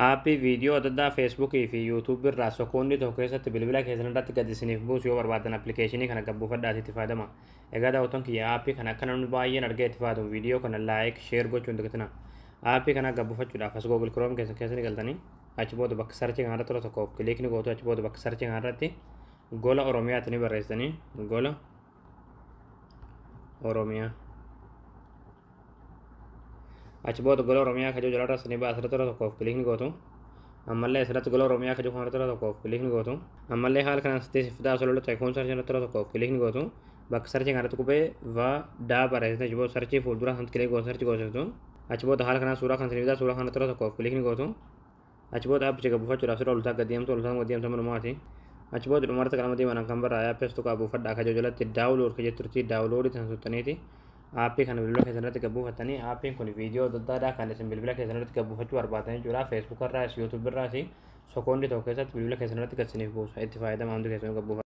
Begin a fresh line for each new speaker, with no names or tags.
Aappii viidiyoo adda addaa Feesbuukii fi Yuutuubii irraa sekoondii tokko keessatti bilbila keessan irratti gad isiniif buusu yoo barbaadan, appilikeeshinii kana gabbuufadhaatii itti fayyadama. Egaa daawwattoon kiyya, aappii kana akka namni baay'een argee itti fayyadamu viidiyoo kana like, share gochuun dagatina. Aappii kana gabbuufachuudhaaf as Google Chrome keessan keessa ni galtanii, achi booda bakka search kanarratti yeroo tokkoof click ni gootu. Achi booda bakka search kanarratti Gola Oromiyaatti ni barreessitanii, Gola Oromiyaa. Achi booda Gola Oromiyaa kajoo jalarra ni ba'a, asirratti yeroo tokkoof click ni gootu. Ammallee asirratti Gola Oromiyaa kajoo kanarratti yeroo tokkoof click ni gootu. Ammallee haala kanaan sitti fidaa osoo lollu ta'e kun search irratti yeroo tokkoof click ni gootu. Bakka search kanarratti qubee va daa barreessite, achi booda search fuuldura sanatti click gootu, search goosiftu. Achi booda haala kanaan suuraa kan isin fidaa, suuraa kanarratti yeroo tokkoof click ni gootu. Achi booda aappicha gabbuufachuudhaaf sirra oltaa gad deemtu, oltaa gad deemtu manumaati. Achi booda dhumarratti qalama diimaan kan barraa'e aappii tuqaa buufadhaa kajoo jalatti download ka jetturti, download tan suttaniiti aappii kana bilbila keessan irratti gabbuufattanii. Aappiin kun viidiyoo adda addaa kan isin bilbila keessan irratti gabbuufachuu barbaadan jechuudha. Feesbuuk irraas, Yuutuub irraas sekoondii tokko keessatti bilbila keessan irratti gad isiniif buusa. Itti fayyadama, hundi keessanuu gabbuufadha.